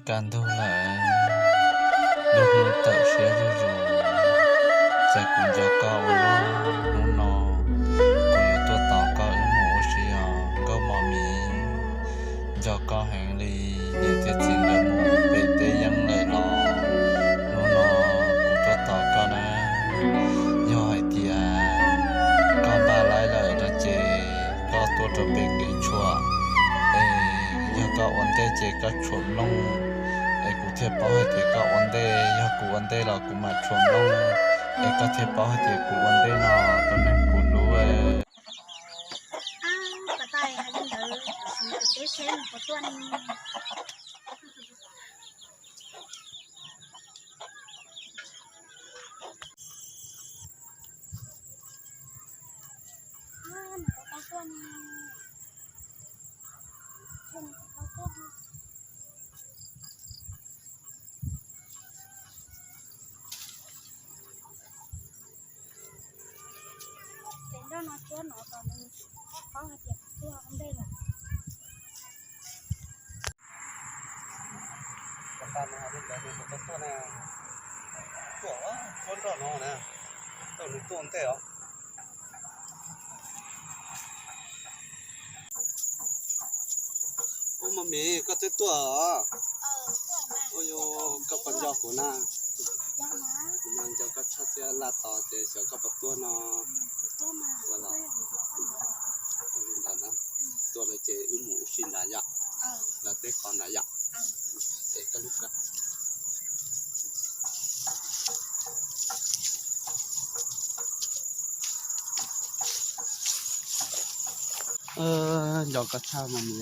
Kaj ntug lawm, lub hnub tawm siab zuj zus, cas kuv nco koj ua luaj. Hnub no kuv yuav tuaj tos koj wb mus ua si os nkauj mos mis. Nco koj heev li, niam thiab txiv nkawd mus pem teb yeeb lawm los hnub no kuv tuaj tos koj na. Yog hais tias koj npaj laib lawm no ces koj tuaj rau pem kev tshuam, es yog koj ua ntej ces koj tshuam nplooj, es kuv thiaj paub hais tias koj ua ntej. Yog kuv ua ntej los kuv mam tshuam nplooj, es koj thiaj paub hais tias kuv ua ntej no. Tus neeg kuv hlub. Ces nroj no cuab no kom nws paub hais tias kuv tuaj ua ntej lawm. Tuaj, tuaj nroj no na, tuaj nws tuaj ua ntej os. Ub, mos mis, koj twb tuaj os? Ua yog koj puas nco kuv na? Kuv mas nco koj tshaj thiab, laj tos ces xyov koj puas tuaj no. Ua los, ua li ntawd na, tuaj lawm ces wb mus ua si nrad yom, nrad teb qhov nrad yom. Es koj lub koj Nco koj tshaj mos mis.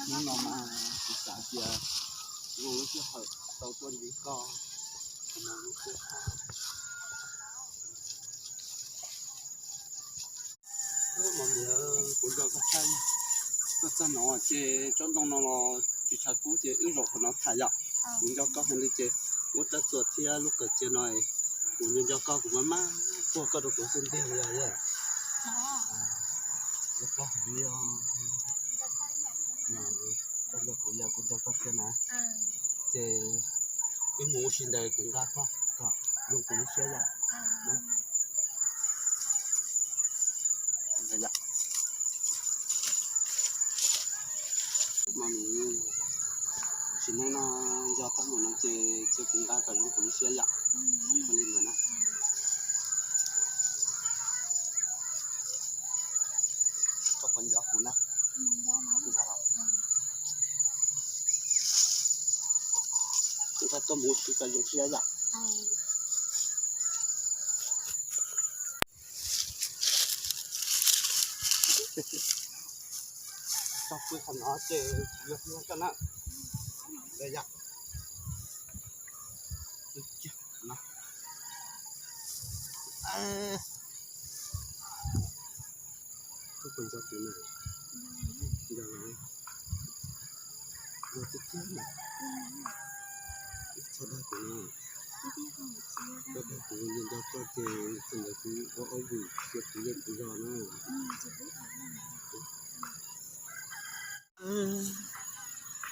Hnub no mas kuv xav tias zoo lub sij hawm tau tuaj ntsib koj. Kuv mas lub siab tshaj. Mos mis, kuv nco koj tshaj. Koj txog no ces tsob ntoo no los tsis tshav kub ces wb zaum qhov no tham yom. Kuv nco koj heev li ces muab rab txuas thiab lub kawm cia no, kuv nco nco koj, kuv maj maj puag koj rau kuv xub ntiag li os. Nco koj heev li os. Koj nco kuv yog kuv nco koj thiab na. Ces wb mus ua si ntawd kuv nqa koj kom zoo kuv lub siab yom. Mos mis, sim neej no nco tag mus no ces cia kuv nqa kom zoo kuv lub siab yom. Ua li ntawd na. Koj puas nco kuv na? Kuv nqa koj mus ua si kom zoo siab yom. Tau pw qhov no ces kuv yuav hlua koj na. Yom. Koj puas nco kuv na? Nco, nco tiag tiag na. Txhob dag kuv na. Koj dag kuv, nco nco koj ces txog ntawd kuv ua ob vim cia kuv yog kuv zog na.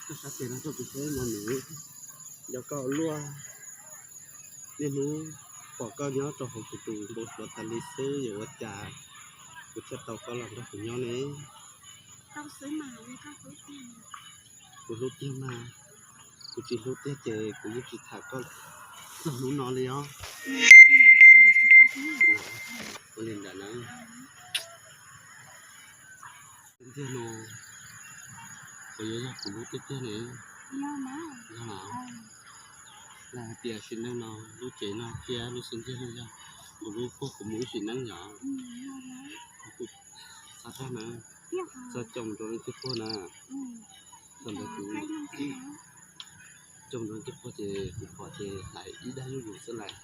Koj sab tes no rau kuv saib mos mis, nco koj ua luaj. Niaj hnub pom koj nyob rau hauv kuv tus npau suav tas li xwb, yuav ua cas kuv thiaj tau koj los nrog kuv nyob ne? Kuv hlub tiag mas, kuv tsis hlub tiag ces kuv yeej tsis tham koj txog hnub no li os. Ua li ntawd na. Xub ntiag no puas yuav yog kuv lub tiag tiag ne? Yog mas. Yog hais tias sim neej no lub cev no thiab lub xub ntiag no yog kuv lub puag kuv mus ib sim neej yom. Txhob dag na, txhob coj mus rau leej twg paub na. Thaum ntawd kuv coj mus rau leej twg paub ces kuv pom ces hlais ib dag zuj zus xwb lawm.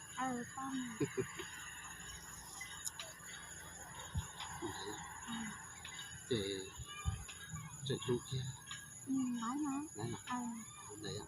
Ces tseem hlub kiag. Ntawd.